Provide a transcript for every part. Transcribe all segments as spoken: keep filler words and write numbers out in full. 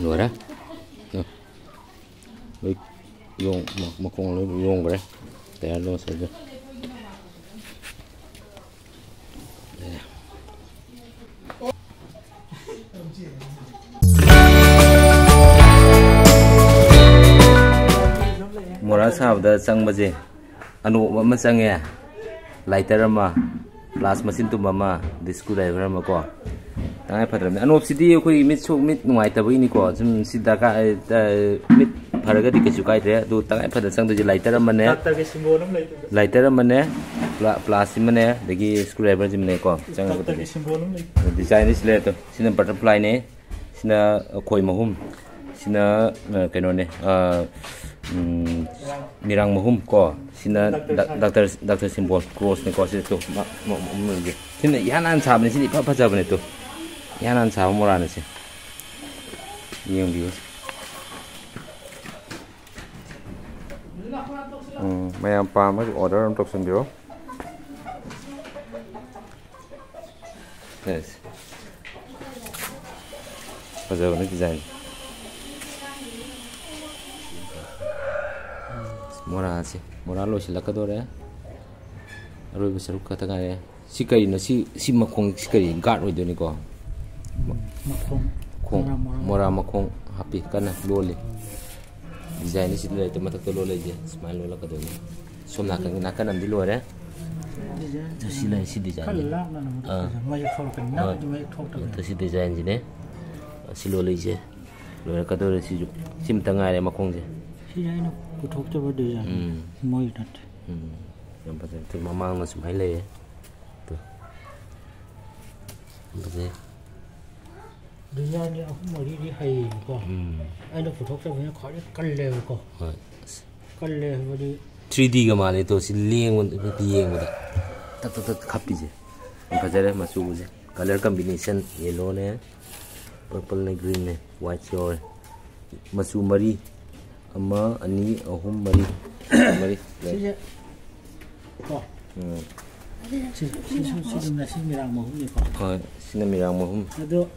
ꯂꯣꯏꯔꯦ꯫ ꯂꯣꯏ ꯌꯣꯡ-, ꯃ-, ꯃꯈꯣꯡ ꯂꯣꯏ ꯌꯣꯡꯈ꯭ꯔꯦ꯫ ꯇꯌꯥꯔꯗꯣ ꯉꯁꯥꯏꯗꯣ꯫ ꯃꯣꯔꯥ ꯁꯥꯕꯗ ꯆꯪꯕꯁꯦ, ꯑꯅꯣꯞ ꯑꯃ ꯆꯪꯉꯦ, ꯂꯥꯏꯇꯔ ꯑꯃ, ꯄ꯭ꯂꯥꯁ ꯃꯆꯤꯟ ꯇꯨꯝꯕ ꯑꯃ, ꯑꯗꯩ ꯁ꯭ꯀ꯭ꯔꯨ ꯗ꯭ꯔꯥꯏꯚꯔ ꯑꯃ ꯀꯣ꯫ ꯇꯉꯥꯏ ꯐꯗ꯭ꯔꯕꯅꯤ꯫ ꯑꯅꯣꯞꯁꯤꯗꯤ ꯑꯩꯈꯣꯏ ꯃꯤꯠ ꯁꯣꯛ-, ꯃꯤꯠ ꯅꯨꯡꯉꯥꯏꯇꯕꯒꯤꯅꯤꯀꯣ꯫ ꯁꯨꯝ ꯁꯤ ꯗꯔꯀꯥꯔ, ꯑ, ꯃꯤꯠ ꯐꯔꯒꯗꯤ ꯀꯩꯁꯨ ꯀꯥꯏꯗ꯭ꯔꯦ꯫ ꯑꯗꯨ ꯇꯉꯥꯏ ꯐꯗꯅ ꯆꯪꯗꯣꯏꯁꯦ ꯂꯥꯏꯇꯔ ꯑꯃꯅꯦ, ꯗꯥꯛꯇꯔꯒꯤ ꯁꯤꯝꯕꯣꯜ ꯑꯃ ꯂꯩꯗꯨꯗ꯫ ꯂꯥꯏꯇꯔ ꯑꯃꯅꯦ, ꯄ꯭ꯂꯥ-, ꯄ꯭ꯂꯥꯁ ꯑꯃꯅꯦ, ꯑꯗꯒꯤ ꯁ꯭ꯀ꯭ꯔꯨ ꯗ꯭ꯔꯥꯏꯚꯔ ꯑꯃꯅꯦꯀꯣ꯫ ꯆꯪꯉꯛꯄꯗꯗꯤ ꯗꯥꯛꯇꯔꯒꯤ ꯁꯤꯝꯕꯣꯜ ꯑꯃ ꯂꯩ꯫ ꯗꯤꯖꯥꯏꯟꯗꯤ ꯁꯤ ꯂꯩꯔꯦ꯫ ꯁꯤꯅ ꯕꯇꯔꯐ꯭ꯂꯥꯏꯅꯦ, ꯁꯤꯅ ꯈꯣꯏ ꯃꯍꯨꯝ, ꯁꯤꯅ, ꯑ, ꯀꯩꯅꯣꯅꯦ, ꯑ, ꯎꯝ, ꯃꯤꯔꯥꯡ ꯃꯍꯨꯝ ꯀꯣ, ꯁꯤꯅ ꯗꯥꯛꯇꯔ ꯗꯥꯛ-, ꯁꯥꯏ꯫ ꯗꯥꯛꯇꯔ, ꯗꯥꯛꯇꯔ ꯁꯤꯝꯕꯣꯜ, ꯀ꯭ꯔꯣꯁꯅꯦꯀꯣ꯫ ꯁꯤ ꯇꯨ, ꯃ-, ꯃ-, ꯃ-, ꯃ-, ꯁꯤꯅ ꯏꯍꯥꯟ ꯍꯥꯟꯅ ꯁꯥꯕꯅꯦ꯫ ꯁꯤꯗꯤ ꯏꯐ ꯐꯖꯕꯅꯦ꯫ ꯇꯨ, ꯏꯍꯥꯟ ꯍꯥꯟꯅ ꯁꯥꯕ ꯃꯣꯔꯥꯅꯦ ꯁꯤ꯫ ꯌꯦꯡꯕꯤꯌꯨ꯫ ꯎꯝ, ꯃꯌꯥꯝ ꯄꯥꯝꯃꯒꯗꯤ ꯑꯣꯔꯗꯔ ꯑꯗꯨꯝ ꯇꯧꯁꯟꯕꯤꯔꯣ꯫ ꯌꯦꯁ꯫ ꯐꯖꯕꯅꯤ ꯗꯤꯖꯥꯏꯟ꯫ ꯃꯣꯔꯥꯁꯦ, ꯃꯣꯔꯥ ꯂꯣꯏꯁꯤꯜꯂꯛꯀꯗꯧꯔꯦ꯫ ꯑꯔꯣꯏꯕ ꯁꯔꯨꯛ ꯈꯛꯇ ꯉꯥꯏꯔꯦ꯫ ꯁꯤ ꯀꯔꯤꯅꯣ? ꯁꯤ, ꯁꯤ ꯃꯈꯣꯡ, ꯁꯤ ꯀꯔꯤ? ꯒꯥꯔꯗ ꯑꯣꯏꯗꯣꯏꯅꯤꯀꯣ? ꯃꯈꯣꯡ꯫ ꯈꯣꯡ-, ꯃꯣꯔꯥ, ꯃꯣꯔꯥ꯫ ꯃꯣꯔꯥ ꯃꯈꯣꯡ ꯍꯥꯞꯄꯤ, ꯀꯟꯅ ꯂꯣꯜꯂꯤ꯫ ꯗꯤꯖꯥꯏꯟꯗꯤ ꯁꯤꯗ ꯂꯩꯇꯦ, ꯃꯊꯛꯇ ꯂꯣꯜꯂꯛꯏꯁꯦ ꯁꯨꯃꯥꯏꯅ ꯂꯣꯜꯂꯛꯀꯗꯣꯏꯅꯤ꯫ ꯁꯣꯝ ꯅꯥꯀꯟꯒꯤ, ꯅꯥꯀꯟ ꯑꯃꯗꯤ ꯂꯣꯏꯔꯦ꯫ ꯗꯤꯖꯥꯏꯟ ꯑꯗꯣ ꯁꯤ ꯂꯩ, ꯁꯤ ꯈꯔ ꯗꯤꯖꯥꯏꯟꯁꯦ꯫ ꯂꯥꯞꯅ ꯑꯃꯨꯛ ꯑꯥ꯫ ꯇꯧꯁꯦ꯫ ꯃꯌꯦꯛ ꯊꯣꯛꯂꯛꯀꯅꯤ꯫ ꯍꯣꯏ꯫ ꯅꯥꯀꯟꯗꯤ ꯃꯌꯦꯛ ꯊꯣꯛꯇꯕꯅꯤ꯫ ꯑꯗꯣ ꯁꯤ ꯗꯤꯖꯥꯏꯟꯁꯤꯅꯦ꯫ ꯁꯤ ꯂꯣꯜꯂꯛꯏꯁꯦ꯫ ꯂꯣꯏꯔꯛꯀꯗꯧꯔꯦ ꯁꯤꯁꯨ꯫ ꯁꯤꯃꯇ ꯉꯥꯏꯔꯦ ꯃꯈꯣꯡꯁꯦ꯫ ꯁꯤꯁꯦ ꯑꯩꯅ ꯄꯨꯊꯣꯛꯆꯕ ꯗꯤꯖꯥꯏꯟ꯫ ꯎꯝ꯫ ꯃꯣꯏ ꯅꯠꯇꯦ꯫ ꯎꯝ꯫ ꯌꯥꯝ ꯐꯖꯩ꯫ ꯇꯨ ꯃꯃꯥꯡꯅ ꯁꯨꯃꯥꯏꯅ ꯂꯩꯔꯦ꯫ ꯇꯨ꯫ ꯌꯥꯝ ꯐꯖꯩ꯫ ꯗꯤꯖꯥꯏꯟꯁꯦ ꯑꯍꯨꯝ ꯃꯔꯤꯗꯤ ꯍꯩꯌꯦꯕꯀꯣ꯫ ꯎꯝ꯫ ꯑꯩꯅ ꯄꯨꯊꯣꯛꯆꯕꯁꯤꯅ ꯈ꯭ꯋꯥꯏꯗꯒꯤ ꯀꯜꯂꯦꯕꯀꯣ꯫ ꯍꯣꯏ꯫ ꯀꯜꯂꯦ ꯍꯥꯏꯕꯗꯤ ꯊ꯭ꯔꯤ ꯗꯤꯒ ꯃꯥꯜꯂꯦ꯫ ꯇꯣ, ꯁꯤ ꯂꯦꯡꯕꯗ, ꯌꯦꯡꯕꯗ ꯇꯛ ꯇꯛ ꯇꯛ ꯈꯞꯄꯤꯁꯦ꯫ ꯌꯥꯝ ꯐꯖꯔꯦ ꯃꯆꯨꯁꯦ꯫ ꯀꯂꯔ ꯀꯝꯕꯤꯅꯦꯁꯟ ꯌꯦꯜꯂꯣꯅꯦ, ꯄꯔꯄꯜꯅꯦ, ꯒ꯭ꯔꯤꯟꯅꯦ, ꯋꯥꯏꯠꯁꯨ ꯌꯥꯎꯔꯦ꯫ ꯃꯆꯨ ꯃꯔꯤ, ꯑꯃ, ꯑꯅꯤ, ꯑꯍꯨꯝ, ꯃꯔꯤ꯫ ꯃꯔꯤ ꯂꯩ꯫ ꯁꯤꯁꯦ ꯀꯣ꯫ ꯎꯝ꯫ ꯁꯤ, ꯁꯤꯁꯨ, ꯁꯤꯁꯨ ꯉꯁꯤ ꯃꯤꯔꯥꯡ ꯃꯍꯨꯝꯅꯤꯀꯣ꯫ ꯍꯣꯏ, ꯁꯤꯅ ꯃꯤꯔꯥꯡ ꯃꯍꯨꯝ꯫ ꯑꯗꯣ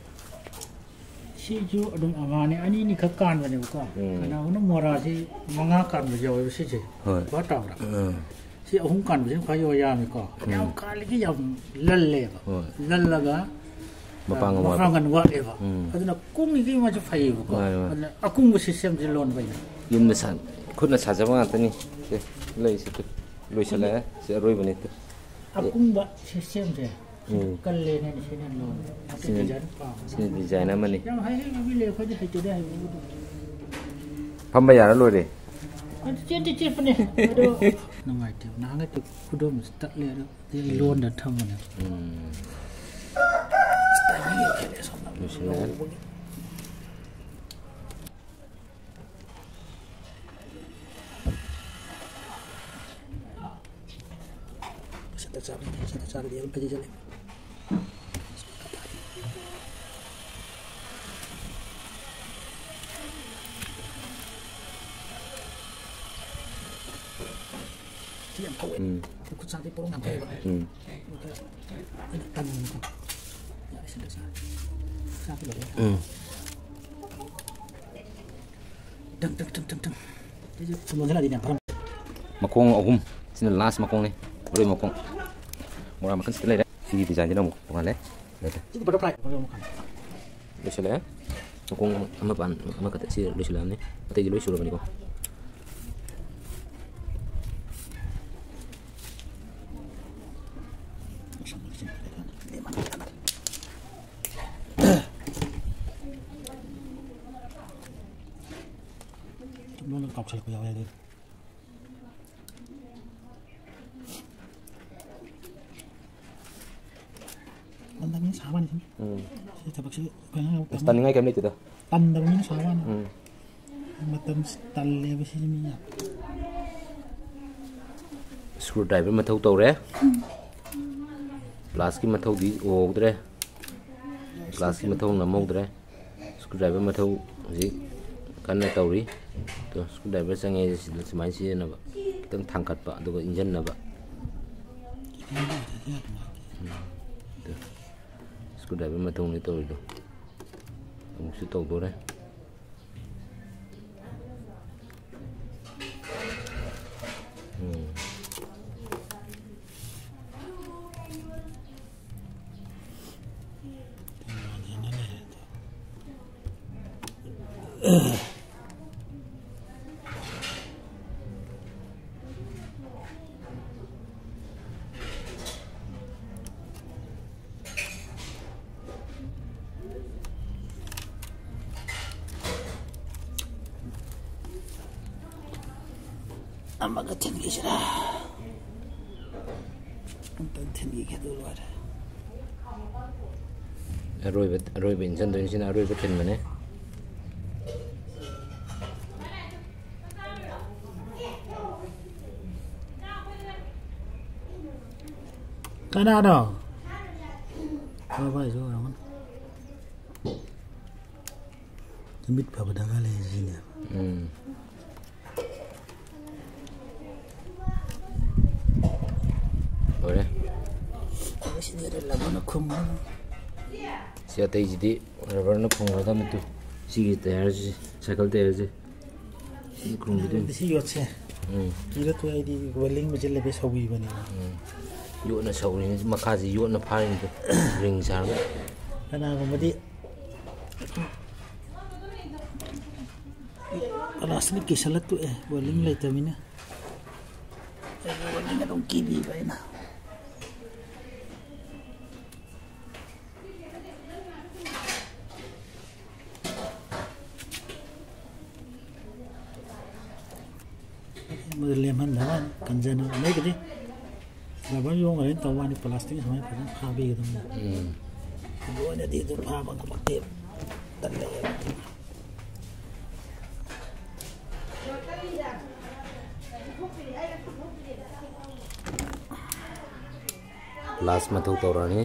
ꯁꯤꯁꯨ ꯑꯗꯨꯝ ꯑꯃꯅꯤ, ꯑꯅꯤꯅꯤ ꯈꯛ ꯀꯥꯟꯕꯅꯦꯕꯀꯣ꯫ ꯎꯝ꯫ ꯀꯅꯥꯒꯨꯝꯕ ꯃꯣꯔꯥꯁꯤ ꯃꯉꯥ ꯀꯥꯟꯕꯁꯨ ꯌꯥꯎꯋꯦꯕ ꯁꯤꯁꯦ꯫ ꯍꯣꯏ꯫ ꯚꯥꯞ ꯇꯥꯕ꯭ꯔꯥ? ꯎꯝ꯫ ꯁꯤ ꯑꯍꯨꯝ ꯀꯥꯟꯕꯁꯤꯅ ꯈ꯭ꯋꯥꯏ ꯌꯥꯝꯃꯤꯀꯣ꯫ ꯌꯥꯝ ꯎꯝ꯫ ꯀꯥꯜꯂꯤꯒꯩ ꯌꯥꯝ ꯂꯜꯂꯦꯕ꯫ ꯍꯣꯏ꯫ ꯂꯜꯂꯒ, ꯃꯄꯥꯡꯒꯜ ꯑ, ꯋꯥꯠꯄ꯫ ꯃꯄꯥꯡꯒꯜ ꯋꯥꯠꯂꯦꯕ꯫ ꯎꯝ꯫ ꯑꯗꯨꯅ ꯀꯨꯡꯉꯤꯒꯩ ꯃꯥꯁꯨ ꯐꯩꯌꯦꯕꯀꯣ꯫ ꯃꯥꯅꯦ, ꯃꯥꯅꯦ꯫ ꯑꯗꯨꯅ ꯑꯀꯨꯡꯕ systemꯁꯦ ꯂꯣꯟꯕ ꯑꯩꯅ꯫ ꯌꯨꯝꯗ ꯁꯥ-, ꯈꯨꯠꯅ ꯁꯥꯖꯕ ꯉꯥꯛꯇꯅꯤ꯫ ꯁꯦ, ꯂꯩꯁꯦ ꯇꯨ꯫ ꯂꯣꯏꯁꯤꯜꯂꯛꯑꯦ꯫ ꯁꯤ ꯑꯔꯣꯏꯕꯅꯤ ꯇꯨ꯫ ꯑꯀꯨꯡꯕ systemꯁꯦ ꯎꯝ꯫ ꯀꯜꯂꯦꯅ ꯑꯩꯅ ꯁꯤꯅ ꯂꯣꯟꯕ꯫ ꯁꯤꯅ, design ꯄꯥꯝꯕ꯫ ꯁꯤꯅ design ꯑꯃꯅꯤ꯫ ꯌꯥꯝ ꯍꯩ ꯍꯩꯕ ꯃꯤ ꯂꯩ, ꯑꯩꯈꯣꯏꯗꯤ ꯍꯩꯇꯦꯗ ꯍꯩꯕꯕꯨꯗꯤ꯫ ꯐꯝꯕ ꯌꯥꯔ ꯂꯣꯏꯔꯦ꯫ ꯑꯗꯨ ꯆꯦꯟꯗꯤ ꯆꯦꯟꯕꯅꯦ꯫ ꯑꯗꯣ ꯅꯨꯡꯉꯥꯏꯇꯦꯕ꯫ ꯅꯍꯥꯟꯒꯩ ꯈꯨꯗꯣꯝꯕꯁꯦ ꯇꯠꯂꯦ꯫ ꯑꯗꯣ ꯑꯩ ꯂꯣꯟꯗ ꯊꯝꯕꯅꯦ꯫ ꯎꯝ꯫ ꯂꯣꯏꯁꯤꯜꯂꯦ꯫ ꯃꯁꯛꯇ ꯆꯥꯕ, ꯃꯁꯛꯇ ꯆꯥꯕꯗꯤ ꯑꯗꯨꯝ ꯐꯖꯩ ꯆꯠꯂꯦ꯫ ꯁꯤ ꯌꯥꯝ ꯊꯧꯋꯦ꯫ ꯎꯝ꯫ ꯈꯨꯠ ꯁꯥꯁꯦ ꯄꯣꯔꯣꯡ ꯌꯥꯝ ꯊꯧꯋꯦꯕ꯫ ꯎꯝ꯫ ꯑꯗꯨꯒ ꯑꯩꯅ ꯇꯟꯕꯀꯣ꯫ ꯌꯥꯔꯦ, ꯁꯤꯗ ꯆꯥꯔꯦ꯫ ꯆꯥꯛꯇꯤ ꯂꯣꯏꯔꯦ꯫ ꯎꯝ꯫ ꯇꯪ, ꯇꯪ, ꯇꯪ, ꯇꯪ, ꯇꯪ꯫ ꯑꯩꯁꯦ ꯁꯨꯝ ꯂꯣꯟꯁꯤꯜꯂꯛꯑꯗꯤꯅꯦ ꯌꯥꯝ ꯐꯔꯝ-꯫ ꯃꯈꯣꯡ ꯑꯍꯨꯝ꯫ ꯁꯤꯅ last ꯃꯈꯣꯡꯅꯤ꯫ ꯃꯔꯣꯏ ꯃꯈꯣꯡ꯫ ꯃꯣꯔꯥ ꯃꯈꯜ ꯁꯤꯗ ꯂꯩꯔꯦ꯫ ꯁꯤꯒꯤ designꯁꯤꯅ ꯑꯃꯨꯛ ꯇꯣꯉꯥꯜꯂꯦ꯫ ꯂꯩꯔꯦ꯫ ꯁꯤꯗꯤ butterfly ꯃꯈꯜ ꯑꯃ ꯈꯜꯂꯦ꯫ ꯂꯣꯏꯁꯤꯜꯂꯛꯑꯦ꯫ ꯃꯈꯣꯡ ꯑꯃ ꯄꯥꯟ-, ꯑꯃꯈꯛꯇ ꯁꯤ ꯂꯣꯏꯁꯤꯜꯂꯛꯑꯅꯤ꯫ ꯑꯇꯩꯗꯤ ꯂꯣꯏ ꯁꯨꯔꯕꯅꯤꯀꯣ꯫ ꯂꯣꯟꯅ ꯀꯥꯎꯁꯜꯂꯛꯄ ꯌꯥꯎꯋꯦ ꯑꯗꯨꯗꯤ꯫ ꯇꯟꯗꯕꯅꯤ ꯁꯥꯕꯅꯤ ꯁꯨꯝ꯫ ꯎꯝ꯫ ꯁꯤ ꯊꯕꯛꯁꯤ ꯑꯩꯈꯣꯏꯅ ꯑꯁ, ꯇꯟꯅꯤꯡꯉꯥꯏ ꯀꯩꯝ ꯂꯩꯇꯦꯗ꯫ ꯇꯟꯗꯕꯅꯤꯅ ꯁꯥꯕꯅꯤ꯫ ꯎꯝ꯫ ꯃꯇꯝꯁꯤ ꯇꯜꯂꯦꯕ ꯁꯤꯗꯤ ꯃꯤ ꯌꯥꯝ꯫ Screw driver ꯃꯊꯧ ꯇꯧꯔꯦ꯫ Glassꯀꯤ ꯃꯊꯧꯗꯤ ꯎꯍꯧꯗ꯭ꯔꯦ꯫ Glassꯀꯤ ꯃꯊꯧ ꯅꯝꯍꯧꯗ꯭ꯔꯦ꯫ Screw driver ꯃꯊꯧ ꯍꯧꯖꯤꯛ ꯀꯟꯅ ꯇꯧꯔꯤ꯫ ꯑꯗꯣ screw driver ꯆꯪꯉꯦ, ꯁꯤꯗ ꯁꯨꯃꯥꯏꯅ ꯁꯤꯖꯤꯟꯅꯕ, ꯈꯤꯇꯪ ꯊꯥꯡꯒꯠꯄ, ꯑꯗꯨꯒ ꯏꯟꯖꯟꯅꯕ꯫ ꯎꯝ꯫ ꯑꯗꯣ screw driver ꯃꯊꯧꯅꯤ ꯇꯧꯔꯤꯗꯣ꯫ ꯑꯃꯨꯛ ꯁꯤ ꯇꯧꯗꯣꯔꯦ꯫ ꯎꯝ꯫ ꯑꯃꯒ ꯊꯤꯟꯈꯤꯁꯤꯔꯥ? ꯑꯝꯇꯪ ꯊꯤꯟꯈꯤꯒꯦ, ꯑꯗꯨ ꯂꯣꯏꯔꯦ꯫ ꯑꯔꯣꯏꯕ, ꯑꯔꯣꯏꯕ ꯏꯟꯁꯤꯟꯗꯣꯏꯅꯤ, ꯁꯤꯅ ꯑꯔꯣꯏꯕ ꯊꯤꯟꯕꯅꯦ꯫ ꯀꯅꯥꯅꯣ? ꯕꯥꯕꯥꯏꯁꯨ ꯑꯣꯏꯔꯝꯒꯅꯤ꯫ ꯃꯤꯠ ꯐꯕ ꯗꯔꯀꯥꯔ ꯂꯩ ꯁꯤꯅꯦ꯫ ꯎꯝ꯫ ꯂꯣꯏꯔꯦ꯫ ꯁꯤꯗꯤ ꯔꯕꯔꯅ ꯈꯨꯝꯕ꯫ ꯁꯤ ꯑꯇꯩꯁꯤꯗꯤ ꯔꯕꯔꯅ ꯈꯨꯝꯒꯗꯕꯅꯤ꯫ ꯇꯨ, ꯁꯤꯒꯤ ꯇꯌꯥꯔꯁꯤ, ꯁꯥꯏꯀꯜ ꯇꯌꯥꯔꯁꯤ꯫ ꯁꯤ ꯈꯨꯝꯈꯤꯗꯣꯏꯅꯤ꯫ ꯁꯤ ꯌꯣꯠꯁꯦ꯫ ꯎꯝ꯫ ꯁꯤꯗ ꯇꯨ ꯑꯩꯗꯤ ꯋꯦꯜꯗꯤꯡ ꯃꯦꯆꯤꯟ ꯂꯩꯕꯩ ꯁꯧꯕꯤꯕꯅꯦꯕ꯫ ꯎꯝ꯫ ꯌꯣꯠꯅ ꯁꯧꯔꯤꯅꯤ, ꯃꯈꯥꯁꯤ ꯌꯣꯠꯅ ꯐꯥꯔꯤꯅꯤꯗꯣ꯫ ꯔꯤꯡ ꯁꯥꯔꯒ꯫ ꯀꯅꯥꯒꯨꯝꯕꯗꯤ ꯄ꯭ꯂꯥꯁꯇꯤꯛ ꯀꯤꯁꯜꯂ ꯇꯣꯛꯑꯦ, ꯋꯦꯜꯗꯤꯡ ꯂꯩꯇꯕꯅꯤꯅ꯫ ꯑꯩꯒꯤ ꯋꯦꯜꯗꯤꯡ ꯑꯗꯨꯝ ꯀꯤꯕꯤꯕ ꯑꯩꯅ꯫ ꯃꯗꯨ ꯂꯦꯝꯍꯟꯗꯕ ꯀꯟꯖꯅꯕ ꯅꯣꯏꯒꯤꯗꯤ ꯔꯕꯔ ꯌꯣꯡꯈ꯭ꯔꯦꯅ ꯇꯧꯕ ꯋꯥꯅꯤ, ꯄ꯭ꯂꯥꯁꯇꯤꯛ ꯁꯨꯃꯥꯏꯅ ꯐꯖꯅ ꯐꯥꯕꯤꯒꯗꯕꯅꯤ꯫ ꯎꯝ꯫ ꯑꯗꯨ ꯑꯣꯏꯅꯗꯤ ꯑꯗꯨ ꯐꯥꯕ ꯉꯝꯃꯛꯇꯦ, ꯇꯜꯂꯦ꯫ ꯄ꯭ꯂꯥꯁ ꯃꯊꯧ ꯇꯧꯔꯛꯑꯅꯤ꯫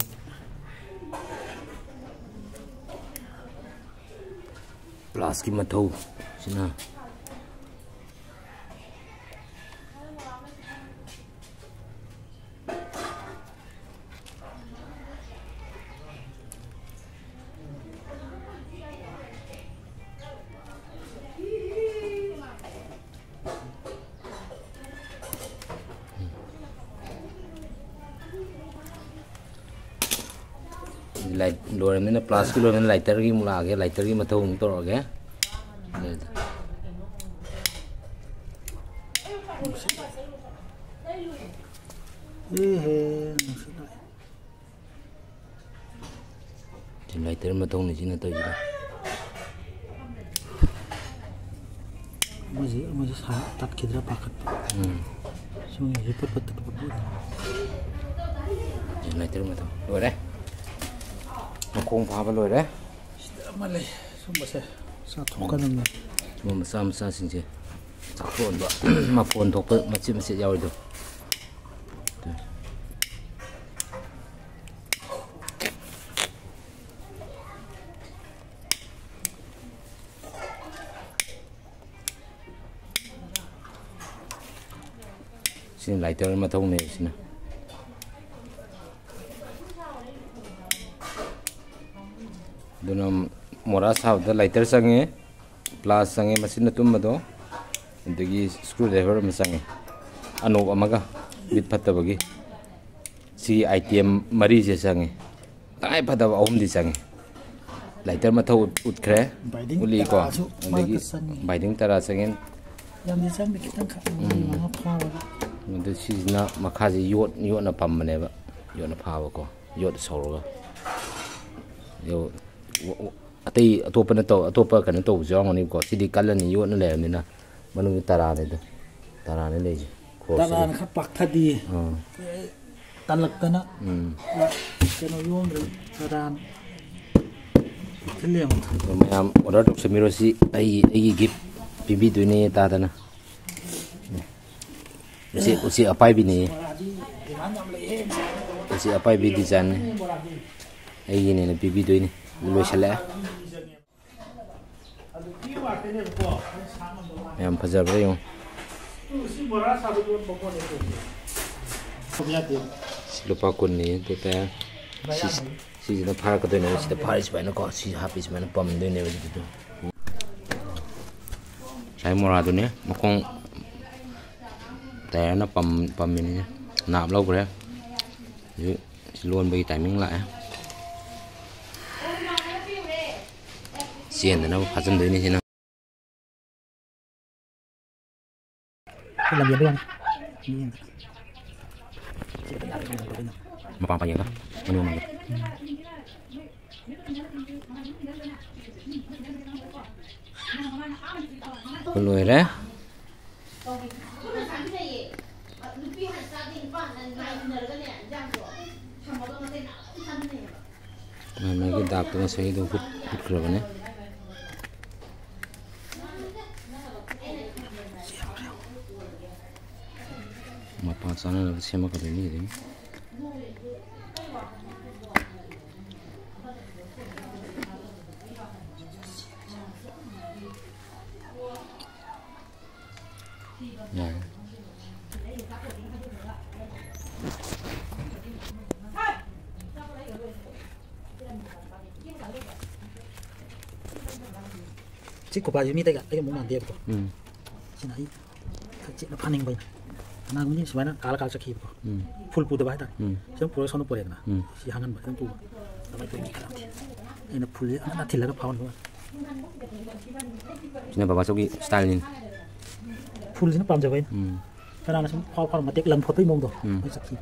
ꯄ꯭ꯂꯥꯁꯀꯤ ꯃꯊꯧ ꯁꯤꯅ꯫ ꯂꯣꯏꯔꯕꯅꯤꯅ, ꯄ꯭ꯂꯥꯁꯀꯤ ꯂꯣꯏꯔꯕꯅꯤꯅ, ꯂꯥꯏꯇꯔꯒꯤ ꯑꯃꯨꯛ ꯂꯥꯛꯑꯒꯦ, ꯂꯥꯏꯇꯔꯒꯤ ꯃꯊꯧ ꯑꯃꯨꯛ ꯇꯧꯔꯛꯑꯒꯦ꯫ ꯂꯥꯏꯇꯔ ꯃꯊꯧꯅꯤ ꯁꯤꯅ ꯇꯧꯔꯤꯁꯤꯗ꯫ ꯑꯃꯁꯤ ꯑꯃꯁꯤ ꯁꯥ ꯇꯠꯈꯤꯗ꯭ꯔꯥ ꯄꯥꯈꯠꯄ꯫ ꯎꯝ꯫ ꯁꯨꯝ ꯍꯤꯞꯄꯠ ꯄꯠ ꯇꯠꯄ ꯄꯣꯠꯅꯤ꯫ ꯂꯥꯏꯇꯔ ꯃꯊꯧ ꯂꯣꯏꯔꯦ꯫ ꯃꯈꯣꯡ ꯐꯥꯕ ꯂꯣꯏꯔꯦ꯫ ꯁꯤꯗ ꯑꯃ ꯂꯩ꯫ ꯁꯨꯝꯕꯁꯦ ꯆꯥꯊꯣꯛꯀꯗꯕꯅꯤ꯫ ꯁꯨꯝꯕ ꯃꯆꯥ ꯃꯆꯥꯁꯤꯡꯁꯦ ꯆꯥꯊꯣꯛꯍꯟꯕ꯫ ꯃꯐꯣꯟ ꯊꯣꯛꯄ ꯃꯆꯦꯠ ꯃꯆꯦꯠ ꯌꯥꯎꯔꯤꯗꯣ꯫ ꯁꯤꯅ ꯂꯥꯏꯇꯔ ꯃꯊꯧꯅꯦ ꯁꯤꯅ꯫ ꯑꯗꯨꯅ ꯃꯣꯔꯥ ꯁꯥꯕꯗ ꯂꯥꯏꯇꯔ ꯆꯪꯉꯦ, ꯄ꯭ꯂꯥꯁ ꯆꯪꯉꯦ, ꯃꯆꯤꯟ ꯑꯇꯨꯝꯕꯗꯣ, ꯑꯗꯒꯤ ꯁ꯭ꯀ꯭ꯔꯨ ꯗ꯭ꯔꯥꯏꯚꯔ ꯑꯃ ꯆꯪꯉꯦ, ꯑꯅꯣꯞ ꯑꯃꯒ, ꯃꯤꯠ ꯐꯠꯇꯕꯒꯤ꯫ ꯁꯤꯒꯤ ꯑꯥꯏꯇꯦꯝ ꯃꯔꯤꯁꯦ ꯆꯪꯉꯦ꯫ ꯇꯉꯥꯏ ꯐꯗꯕ ꯑꯍꯨꯝꯗꯤ ꯆꯪꯉꯦ꯫ ꯂꯥꯏꯇꯔ ꯃꯊꯧ ꯎꯠ-, ꯎꯠꯈ꯭ꯔꯦ, ꯕꯥꯏꯗꯤꯡ ꯎꯠꯂꯤꯀꯣ, ꯇꯔꯥꯁꯨ ꯑꯗꯒꯤ ꯃꯔꯛꯇ ꯆꯪꯉꯤ꯫ ꯕꯥꯏꯗꯤꯡ ꯇꯔꯥ ꯆꯪꯉꯦ꯫ ꯌꯥꯝꯗꯤ ꯆꯪꯗꯦ, ꯈꯤꯇꯪꯈꯛ, ꯃꯔꯤ ꯎꯝ꯫ ꯃꯉꯥ ꯐꯥꯕꯒ꯫ ꯑꯗꯨ ꯁꯤꯁꯤꯅ ꯃꯈꯥꯁꯦ ꯌꯣꯠ, ꯌꯣꯠꯅ ꯄꯝꯕꯅꯦꯕ, ꯌꯣꯠꯅ ꯐꯥꯕꯀꯣ, ꯌꯣꯠ ꯁꯧꯔꯒ꯫ ꯑꯗꯨ ꯋ-, ꯋ-, ꯑꯇꯩ ꯑꯇꯣꯞꯄꯅ ꯇꯧ-, ꯑꯇꯣꯞꯄ ꯀꯩꯅꯣ ꯇꯧꯕꯁꯨ ꯌꯥꯎꯔꯝꯒꯅꯤꯕꯀꯣ꯫ ꯁꯤꯗꯤ ꯀꯜꯂꯅꯤ, ꯌꯣꯠꯅ ꯂꯩꯔꯕꯅꯤꯅ꯫ ꯃꯅꯨꯡꯗ ꯇꯔꯥꯅꯤꯗ, ꯇꯔꯥꯅꯤ ꯂꯩꯁꯦ꯫ ꯈꯣꯔꯁꯁꯦ ꯇꯔꯥꯅ ꯈꯔ ꯄꯥꯛꯊꯗꯤ꯫ ꯑꯥ꯫ ꯇꯜꯂꯛꯇꯅ ꯎꯝ꯫ ꯀꯩꯅꯣ ꯌꯣꯝꯗ꯭ꯔꯦ꯫ ꯇꯔꯥꯅ ꯄꯥꯛꯊꯜꯂꯦ ꯑꯃꯨꯛ꯫ ꯑꯗꯣ ꯃꯌꯥꯝ ꯑꯣꯔꯗꯔ ꯇꯧꯁꯟꯕꯤꯔꯣ꯫ ꯁꯤ ꯑꯩꯒꯤ, ꯑꯩꯒꯤ ꯒꯤꯐ ꯄꯤꯕꯤꯗꯣꯏꯅꯦ ꯇꯥꯗꯅ꯫ ꯎꯆꯦꯛ, ꯎꯆꯦꯛ ꯑꯄꯥꯏꯕꯤꯅꯦ꯫ ꯎꯆꯦꯛ ꯑꯄꯥꯏꯕꯤ ꯗꯤꯖꯥꯏꯟꯅꯦ꯫ ꯑꯩꯒꯤꯅꯦꯅ ꯄꯤꯕꯤꯗꯣꯏꯅꯦ꯫ ꯂꯣꯏꯁꯤꯜꯂꯛꯑꯦ꯫ ꯌꯥꯝ ꯐꯖꯕ꯭ꯔꯥ ꯌꯦꯡꯉꯨ꯫ ꯁꯤ ꯂꯨꯄꯥ ꯀꯨꯟꯅꯤ ꯑꯗꯨꯒ ꯁꯤ, ꯁꯤꯁꯤꯅ ꯐꯥꯔꯛꯀꯗꯣꯏꯅꯦꯕ꯫ ꯁꯤꯗ ꯐꯥꯔꯤ ꯁꯨꯃꯥꯏꯅꯀꯣ, ꯁꯤ ꯍꯥꯞꯄꯤ ꯁꯨꯃꯥꯏꯅ ꯄꯝꯗꯣꯏꯅꯦꯕ꯫ ꯑꯗꯨꯗꯣ ꯉꯁꯥꯏ ꯃꯣꯔꯥꯗꯨꯅꯦ, ꯃꯈꯣꯡ ꯇꯥꯌꯔꯅ ꯄꯝ-, ꯄꯝꯃꯤꯅꯤꯅꯦ꯫ ꯅꯥꯞ ꯂꯧꯈ꯭ꯔꯦ꯫ ꯍꯧꯖꯤꯛ ꯁꯤ ꯂꯣꯟꯕꯒꯤ ꯇꯥꯏꯃꯤꯡ ꯂꯥꯛꯑꯦ꯫ ꯆꯦꯟꯗꯅꯕ ꯐꯥꯖꯤꯟꯗꯣꯏꯅꯤ ꯁꯤꯅ꯫ ꯁꯤ ꯂꯝꯕꯤ ꯑꯗꯨ ꯌꯥꯅꯤ꯫ ꯃꯄꯥ ꯃꯄꯥ ꯌꯦꯡꯉꯒ ꯃꯅꯤꯡ ꯃꯃꯥꯡꯗ꯫ ꯂꯣꯏꯔꯦ꯫ ꯃꯥꯏ ꯃꯥꯏꯒꯤ ꯗꯥꯛꯇꯣ ꯉꯁꯥꯏꯒꯤꯗꯣ ꯍꯨꯠ-, ꯍꯨꯠꯈ꯭ꯔꯕꯅꯦ꯫ ꯃꯄꯥ ꯆꯥꯅꯅꯕ ꯁꯦꯝꯃꯛꯀꯗꯣꯏꯅꯤ ꯁꯤꯗꯒꯤ꯫ ꯌꯥꯔꯦ꯫ ꯁꯤ ꯈꯨꯄꯥꯁꯤ ꯃꯤ ꯑꯇꯩꯒ ꯑꯩꯒ ꯑꯃꯨꯛ ꯃꯥꯟꯗꯦꯕꯀꯣ꯫ ꯎꯝ꯫ ꯁꯤꯅ ꯑꯩ ꯈꯔ ꯆꯦꯠꯅ ꯐꯥꯅꯤꯡꯕ ꯑꯩꯅ꯫ ꯀꯅꯥꯒꯨꯝꯕꯗꯤ ꯁꯨꯃꯥꯏꯅ ꯀꯥꯜꯂ ꯀꯥꯜꯂ ꯆꯠꯈꯤꯕꯀꯣ꯫ ꯎꯝ꯫ ꯐꯨꯜ ꯄꯨꯗꯕ ꯍꯥꯏꯇꯥꯔꯦ꯫ ꯎꯝ꯫ ꯁꯨꯝ ꯄꯨꯔꯒ ꯁꯣꯝꯗ ꯄꯨꯔꯦꯗꯅ꯫ ꯎꯝ꯫ ꯁꯤ ꯍꯥꯡꯍꯟꯕ ꯑꯗꯨꯝ ꯄꯨꯕ꯫ ꯑꯗꯨꯃꯥꯏꯅ ꯇꯧꯔꯤ ꯈꯔ ꯌꯥꯝ ꯊꯤ꯫ ꯑꯩꯅ ꯐꯨꯜꯁꯦ ꯑꯃꯨꯛ ꯊꯤꯜꯂꯒ ꯐꯥꯎꯍꯟꯕ꯫ ꯁꯤꯅ ꯕꯕꯥꯆꯧꯒꯤ ꯁ꯭ꯇꯥꯏꯜꯅꯤ꯫ ꯐꯨꯜꯁꯤꯅ ꯄꯥꯝꯖꯕ ꯑꯩꯅ꯫ ꯎꯝ꯫ ꯀꯅꯥꯅ ꯁꯨꯝ ꯐꯥꯎ ꯐꯥꯎ ꯃꯇꯦꯛ ꯂꯪ ꯐꯣꯠꯄꯒꯤ ꯃꯑꯣꯡꯗꯣ꯫ ꯎꯝ꯫ ꯃꯣꯏ ꯆꯠꯈꯤ꯫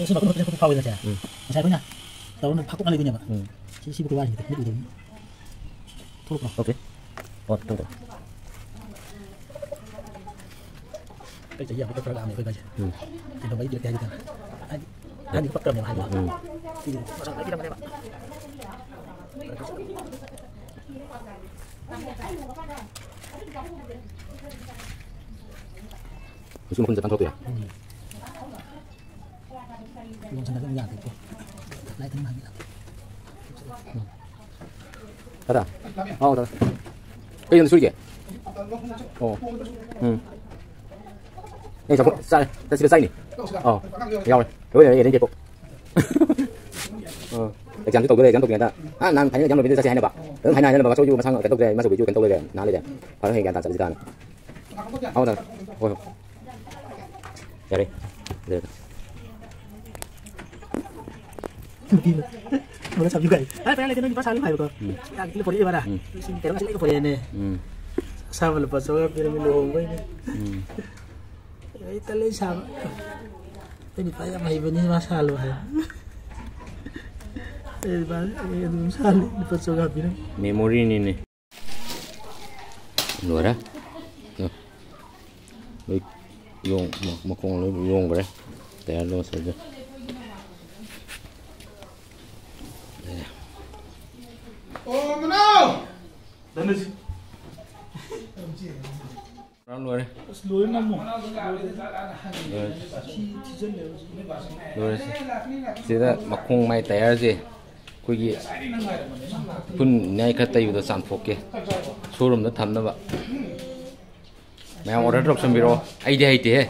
ꯁꯤ ꯃꯈꯨꯠ ꯃꯈꯨꯠ ꯐꯥꯎꯋꯦꯕ ꯁꯦ꯫ ꯎꯝ꯫ ꯉꯁꯥꯏ ꯑꯩꯈꯣꯏꯅ ꯇꯧꯔ ꯐꯥꯛꯇꯣꯛꯅ ꯂꯩꯗꯣꯏꯅꯦꯕ꯫ ꯎꯝ꯫ ꯁꯤ, ꯁꯤꯕꯨ ꯋꯥꯔꯤꯁꯦ ꯃꯤꯠ ꯎꯗꯕꯅꯤ꯫ ꯊꯣꯛꯂꯛꯄ꯭ꯔꯣ? ꯑꯣꯀꯦ꯫ ꯑꯣ, ꯊꯣꯛꯂꯛꯄ꯭ꯔꯣ? ꯑꯇꯩ ꯆꯍꯤ ꯌꯥꯝ ꯈꯔ ꯂꯥꯛꯑꯝꯃꯦ ꯑꯩꯈꯣꯏ ꯀꯥꯏꯁꯦ꯫ ꯎꯝ꯫ ꯀꯩꯗꯧꯕꯒꯤ ꯄꯤꯔꯛꯇꯦ ꯍꯥꯏꯒꯦ ꯇꯧꯔꯦ꯫ ꯍꯥꯏꯗꯤ, ꯍꯥꯏꯗꯤ ꯄꯛꯇ꯭ꯔꯕꯅꯦꯕ ꯍꯥꯏꯗꯤ꯫ ꯎꯝ꯫ ꯁꯤꯗꯤ ꯃꯁꯥ ꯂꯣꯏ ꯄꯤꯔꯝꯕꯅꯦꯕ꯫ ꯃꯆꯨ ꯃꯈꯨꯟꯁꯦ ꯇꯥꯟꯊꯣꯛꯇꯣꯏꯔꯥ? ꯎꯝ꯫ ꯌꯣꯟꯁꯤꯟꯅꯕ ꯑꯃꯨꯛ ꯌꯥꯗꯦꯀꯣ꯫ ꯂꯥꯏꯠ ꯑꯗꯨꯝ ꯍꯥꯏꯕꯤꯔꯛꯑꯣ꯫ ꯇꯥꯗ? ꯍꯥꯎ, ꯇꯥꯗ꯫ ꯀꯩ ꯂꯝꯗ ꯁꯨꯔꯤꯒꯦ? ꯑꯣ꯫ ꯎꯝ꯫ ꯑꯩ ꯆꯥꯐꯝ ꯆꯥꯔꯦ꯫ ꯆꯠꯁꯤꯗ ꯆꯥꯏꯅꯤ꯫ ꯑꯥꯎ꯫ ꯌꯥꯎꯔꯦ꯫ ꯂꯣꯏ ꯂꯩꯔꯦ, ꯑꯦꯔꯦꯟꯖ ꯀꯦꯛꯄꯣ꯫ ꯑꯥ꯫ ꯑꯦꯛꯖꯥꯝꯁꯨ ꯇꯧꯗꯣꯔꯦ, ꯑꯦꯛꯖꯥꯝ ꯇꯧꯗ꯭ꯔꯤꯉꯩꯗ꯫ ꯑꯥ, ꯅꯍꯥꯟ ꯐꯥꯏꯅꯦꯜ ꯑꯦꯛꯖꯥꯝ ꯂꯣꯏꯕꯗ ꯆꯠꯁꯦ ꯍꯥꯏꯅꯕ꯫ ꯑꯗꯨꯝ ꯍꯥꯏꯅ ꯍꯥꯏꯅ ꯕꯕꯥꯆꯧꯁꯨ ꯃꯁꯥ ꯀꯩꯅꯣ ꯇꯧꯗ꯭ꯔꯦ, ꯏꯃꯥꯆꯧꯕꯤꯁꯨ ꯀꯩꯅꯣ ꯇꯧ ꯂꯩꯔꯦ, ꯅꯥ ꯂꯩꯔꯦ꯫ ꯐꯔꯦ, ꯍꯌꯦꯡ ꯒ꯭ꯌꯥꯟ ꯇꯥꯅ ꯆꯠꯂꯁꯤ ꯇꯥꯅ꯫ ꯑꯥꯎ, ꯇꯥꯗ꯫ ꯍꯣꯏ, ꯍꯣꯏ꯫ ꯌꯥꯔꯦ꯫ ꯂꯩꯔꯦ꯫ ꯅꯨꯄꯤꯅ꯫ ꯃꯣꯏꯅ ꯁꯥꯕꯤꯌꯨ ꯀꯥꯏ꯫ ꯍꯥꯏ, ꯄꯩꯁꯥ ꯂꯩꯇꯦ, ꯅꯪ ꯅꯨꯄꯥ ꯁꯥꯕꯤꯌꯨ ꯍꯥꯏꯕꯀꯣ꯫ ꯎꯝ꯫ ꯌꯥꯝ ꯊꯤꯅ ꯄꯣꯔꯛꯏ ꯃꯥꯅ꯫ ꯎꯝ꯫ ꯂꯤꯁꯤꯡ ꯇꯔꯦꯠ ꯉꯁꯤ ꯂꯩꯒ ꯄꯣꯔꯛꯑꯦꯅꯦ꯫ ꯎꯝ꯫ ꯑꯁꯥꯕ ꯂꯨꯄꯥ ꯆꯥꯝꯃꯉꯥ ꯄꯤꯔꯝꯃꯤ ꯂꯨꯍꯣꯡꯕꯩꯅꯦ꯫ ꯎꯝ꯫ ꯑꯩ ꯇꯜꯂꯦ ꯁꯥꯕ꯫ ꯑꯩ ꯅꯨꯄꯥ ꯌꯥꯝ ꯍꯩꯕꯅꯤ, ꯃꯥ ꯁꯥꯍꯜꯂꯣ ꯍꯥꯏ꯫ ꯑꯩ ꯅꯨꯄꯥ, ꯑꯩ ꯑꯗꯨꯝ ꯁꯥꯍꯜꯂꯦ, ꯂꯨꯄꯥ ꯆꯥꯝꯃꯉꯥ ꯄꯤꯔꯝꯃꯤ꯫ ꯃꯦꯃꯣꯔꯤꯅꯤꯅꯦ꯫ ꯂꯣꯏꯔꯦ꯫ ꯂꯣꯏ ꯌꯣꯡ-, ꯃ-, ꯃꯈꯣꯡ ꯂꯣꯏ ꯌꯣꯡꯈ꯭ꯔꯦ꯫ ꯇꯌꯥꯔ ꯂꯣꯏ ꯁꯣꯏꯗ꯭ꯔꯦ꯫ ꯂꯣꯏꯔꯦ꯫ ꯔꯥꯎꯟ ꯂꯣꯏꯔꯦ꯫ ꯑꯁ, ꯂꯣꯏꯔꯦ, ꯃꯃꯣ꯫ ꯂꯣꯏꯔꯦ꯫ ꯊꯤ-, ꯊꯤꯖꯤꯜꯂꯦ ꯍꯧꯖꯤꯛ꯫ ꯂꯣꯏꯔꯦ ꯁꯤ꯫ ꯁꯤꯗ ꯃꯈꯣꯡ ꯃꯥꯏ ꯇꯌꯥꯔꯁꯦ ꯑꯩꯈꯣꯏꯒꯤ ꯎꯐꯨꯟ ꯅꯥꯏ ꯈꯔ ꯇꯩꯕꯗꯣ ꯆꯥꯝꯊꯣꯛꯀꯦ꯫ ꯁꯣꯔꯨꯝꯗ ꯊꯝꯅꯕ꯫ ꯃꯌꯥꯝ ꯑꯣꯔꯗꯔ ꯇꯧꯁꯟꯕꯤꯔꯛꯑꯣ꯫ ꯑꯩꯗꯤ ꯍꯩꯇꯦꯍꯦ꯫